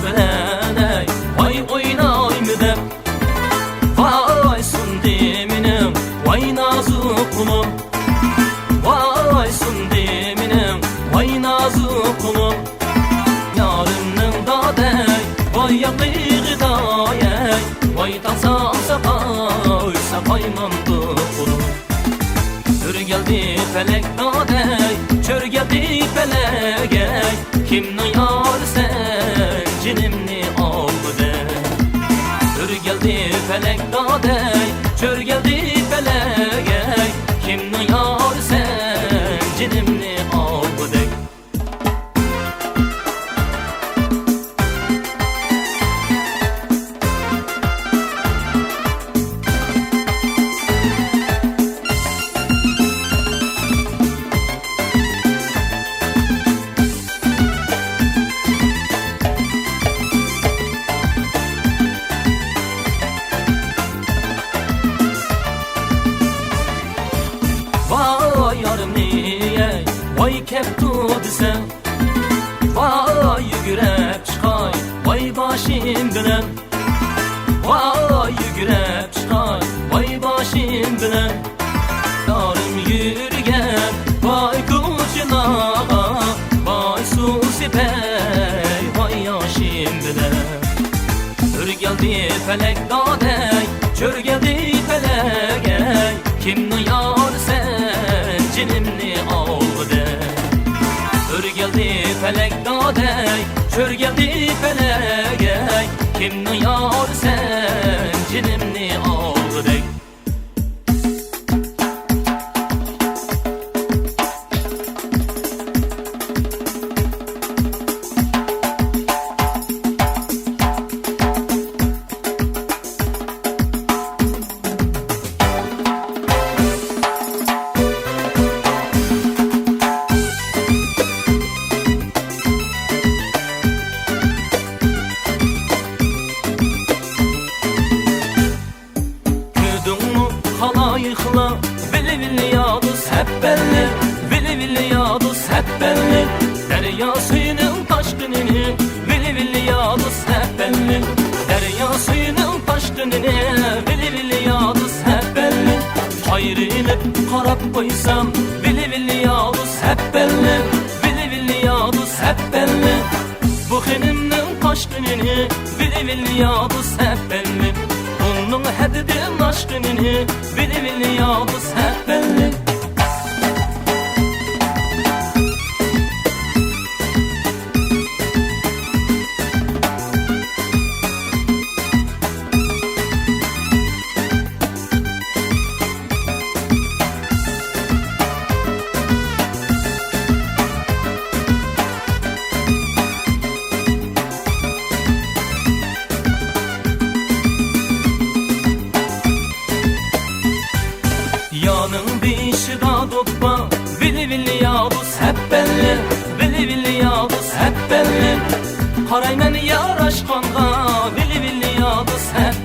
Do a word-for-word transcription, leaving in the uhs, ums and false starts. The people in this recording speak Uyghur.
بىلەن ئەي، ۋاي ئوينايمۇ دەپ. ۋاي سۇندى مېنىڭ، ۋاي نازۇك قۇلۇم. ۋاي سۇندى مېنىڭ، ۋاي نازۇك قۇلۇم. يارىمنىڭ دادەي، ۋاي ياقىغىداي، ۋاي تاڭسا ئاڭسا قايسا قايمامدۇ قۇلۇم. ئۆرگەلدى پەلەك دادەي، چۆرگەلدى پەلەگەي، كىمنىڭ يارىسەن جېنىمنى ئالغۇدەك. ئۆرگەلدى پەلەك دادەي، چۆرگەلدى پەلەگەي، كىمنىڭ يارىسەن جېنىمنى ئالغۇدەك. ۋاي يارىمنى يەي، ۋاي كەپتۇ دېسەڭ. ۋاي يۈگۈرۈپ چىقاي، ۋاي باشىم بىلەن. ۋاي يۈگۈرۈپ چىقاي، ۋاي باشىم بىلەن. يارىم يۈرگەن ۋاي كوچىلارغا، ۋاي سۇ سېپەي، ۋاي ياشىم بىلەن. ئۆرگەلدى پەلەك دادەي، چۆرگەلدى پەلەگەي، كىمنىڭ يارىسەن جېنىمنى ئالغۇدەك. ئۆرگەلدى پەلەك دادەي، چۆرگەلدى پەلەگەي، كىمنىڭ يارىسەن جېنىمنى ئالغۇدەك. كۆردۈڭمۇ خالايىقلار، ۋىلى ۋىلى يا دوست ھەپپەللى، ۋىلى ۋىلى يا دوست ھەپپەللى. دەريا سۈيىنىڭ تاشقىنىنى، ۋىلى ۋىلى يا دوست ھەپپەللى. دەريا سۈيىنىڭ تاشقىنىنى، ۋىلى ۋىلى يا دوست ھەپپەللى. قايرىلىپ قاراپ قويسام، ۋىلى ۋىلى يا دوست ھەپپەللى، ۋىلى ۋىلى يا دوست ھەپپەللى. بۇ خېنىمنىڭ قاشقىنىنى، ۋىلى ۋىلى يا دوست ھەپپەللى. ئۇنىڭ ھەددىدىن ئاشقىنىنى، ۋىلى ۋىلى يا دوست ھەپپەللى. يارنىڭ بېشىدا دوپپا، ۋىلى ۋىلى يا دوست ھەپپەللى، ۋىلى ۋىلى يا دوست ھەپپەللى. قارايمەن ياراشقانغا، ۋىلى ۋىلى يا دوست ھەپپەللى.